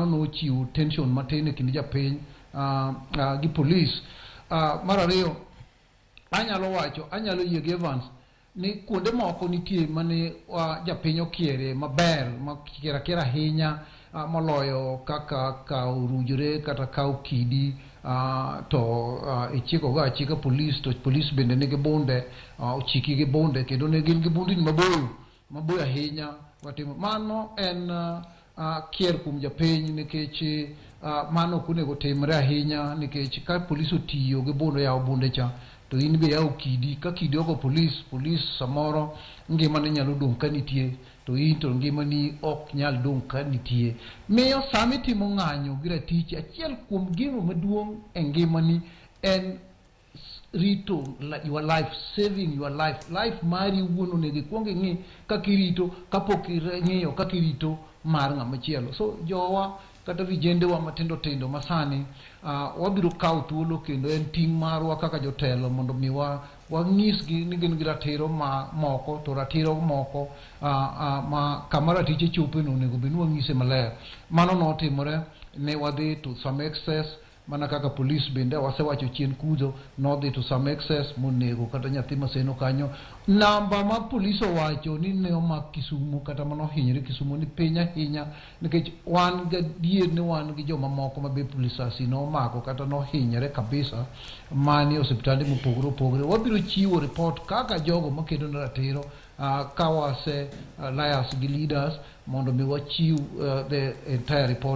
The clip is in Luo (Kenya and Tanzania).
Mano nochiwo tension matin e kind japiny gi polis. Mar ariyo, anyalo wacho, anyalo yie gi Evans ni kuonde moko nitie mane japiny okiere maber, ma kier akiera ahinya moloyo kaka kawo orujre kata kawo kidi to ichiko go achika polis, to polis bende nigi bunde, ochiki gi bunde kendo ne gin gi bundni maboyo maboyo ahinya. Watimo mano en kier kuom japiny nikech mano ok onego timre ahinya, nikech ka polis otiyo gi bunde, oyawo bunde cha, to in be yawo kidi. Ka kidi ogo polis, polis samoro ngimane nyalo dong' ka nitie, to in to ngimani ok nyal dong' ka nitie. Miyo sama itimo ng'anyo gi ratichi, achiel kuom gino maduong' e ngimani en rito your life, saving your life. Life mari owuon onego ikuong ing'i kaka irito kapok ing'iyo kaka irito mar ng'ama chielo. So jowa kata vijendewa matindo tindo masani, wabiro kawo thuolo kendo en ting' marwa kaka jotelo mondo mi wanyisgi ni gin gi ratiro ma moko, to ratiro moko ma kama ratiche chope no onego bed ni wanyise maler. Mano notimore, ne wadhi to some excess, mana kaka polis bende wasewacho chien kucho nodhi to some excess monego kata nyathi maseno kanyo. Namba ma polis owacho ni ne omak Kisumu kata manohinyore Kisumu ni piny ahinya, nikech wan gadier ni wan gi joma moko ma be lisasi nomako kata nohinyore kabisa manie osiptande mopogore opogore. Wabiro chiwo report kaka jogo makedo ne ratiro ka wase liaise gi leaders mondo mi wachiw the entire report.